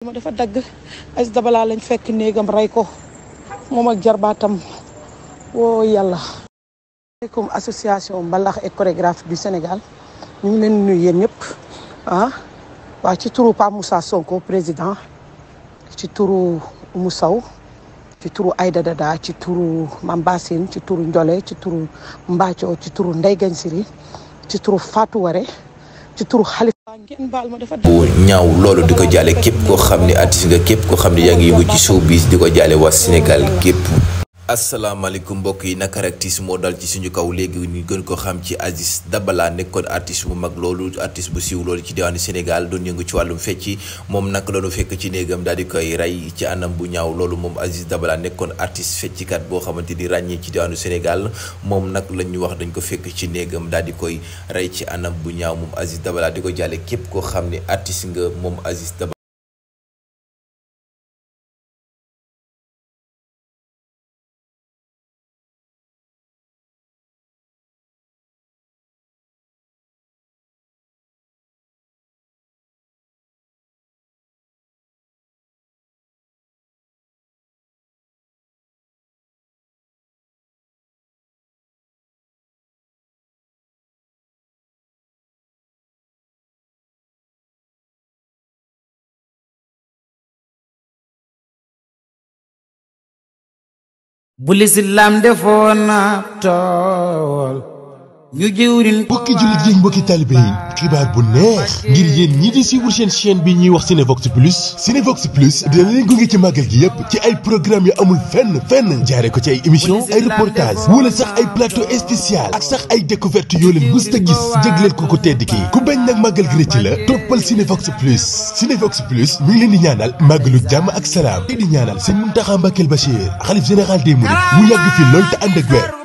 ma dafa dagg Aziz Dabala lañ fekk néegam rey ko moom ak jarbaatam woo yàlla. Asalaamaaleykum association mbalax et chorégraphe du Sénégal ñu ngi leen nuyu yéen ñëpp waa ci turu Pape Moussa Sonko président ci turu Oumou Sow ci turu Aïda Dada ci turu Mame Bassine ci turu Ndiolé ci turu Mbathio ci turu Ndeye Gagne Siri ci turu Fatou Waré ci turu Khalifa. bu ñaaw loolu di ko jaale képp koo xam ne artiste nga képp koo xam ne yaa ngi yëngu ci showbiz di ko jaale waa Sénégal képp. asalaamaaleykum mbokk yi naka artiste moo dal ci suñu kaw léegi ñu gën ko xam ci Aziz Dabala nekkoon artiste bu mag loolu artiste bu siiw loolu ci diwaanu Sénégal doon yëngu ci wàllum fecci moom nag la ñu fekk ci néegam daal di koy rey ci anam bu ñaaw loolu moom Aziz Dabala nekkoon artiste feccikat boo xamante ni ràññee ci diwaanu Sénégal moom nag la ñu wax dañ ko fekk ci néegam daal di koy rey ci anam bu ñaaw moom Aziz Dabala di ko jàlle képp koo xam ne artiste nga moom Aziz Dabala. bu lislaam defoon na tool ñu jëwriñ mbokki jullit yi mbokki talibé yi xibaar bu neex ngir yéen ñi di suivre seen chaîne bi ñuy wax Cinevox Plus dina leen gunge ci màggal gi yépp ci ay programme yu amul fenn jaare ko ci ay émission ay reportage wala sax ay plateau spécial ak sax ay découverte yoo leen mës a gis jégleel ko tedd ki ku bañ nag màggal gi rëcc la toppal Cinevox Plus mi ngi leen di ñaanal màggalu jàmm ak salaam te di ñaanal Sëñ Mountakha Mbacké Bachir xalif général des mourides mu yàgg fi lool te ànd ak wér.